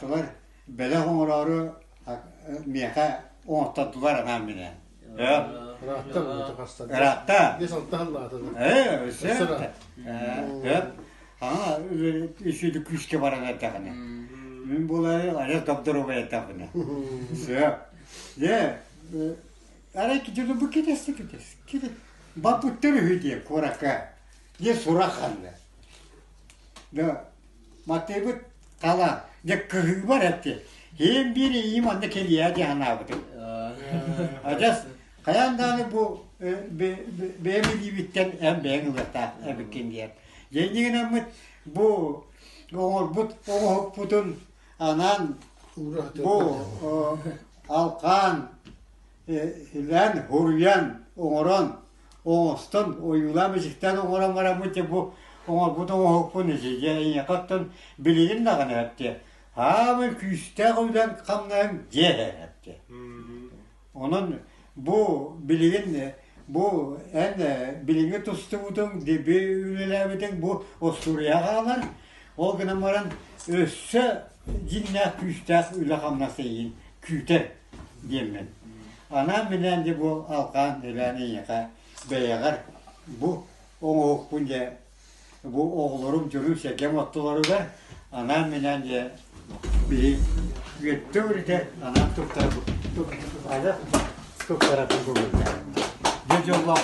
Сакаастаатылар, бэлэх оҥороору миэхэ оҥоттордулар анаан минээн. Ыраатта буолта хастан. Ыраатта. 5-6 сыллаатылар. Ээ, өссө. Ээ, аа, үсүдү күүскэ баран эрдэҕинэ. Мин буолары адьас добдоруобай эрдэҕинэ. Сөп. Дьэ, арай дьону бу кэтэстэ кэтэс. Баппыттар үһү диэн куоракка. Дьэ сурах ханна. Да, Матыыбыт хала, дьэ кыһыыбар этти. Иим биир иим онно кэлиэ дии санаабытым. Адьас хайаан даҕаны бу бэйэм илиибиттэн эн бэйэҥ ылыахтаах эбиккин диэн. Дьэ инньэ гынаммыт бу оҥорбут оҥоһукпутун анаан бу алхаан илээн хуруйан оҥорон оҥостон ойуулаан-бичиктээн оҥорон бараммыт дьэ бу оҥорбут оҥоһукпун исидьэ эйиэхэ оттон билигин даҕаны эптиэ аамай күүстээх үлэҥ хамнаһыҥ дьиэ эптиэ онон бу билигин бу эн билиҥҥи тустубутуҥ диби үлэлээбитиҥ бу остуоруйа хаалар ол гынан баран өссө дьиҥнээх күүстээх үлэ-хамнас эйигин күүтэр диэммин. Анаан-минээн дьэ бу алҕаан элээн эйиэхэ бэйэҕэр бу оҥоһукпун дьэ бу оҕолорум дьонум-сэргэм ортолоругар анаан-минээн дьэ биһи үөттэ өрүтэ анаан туттарабын туттарабын бүгүннэ. Дьэ дьоллоох.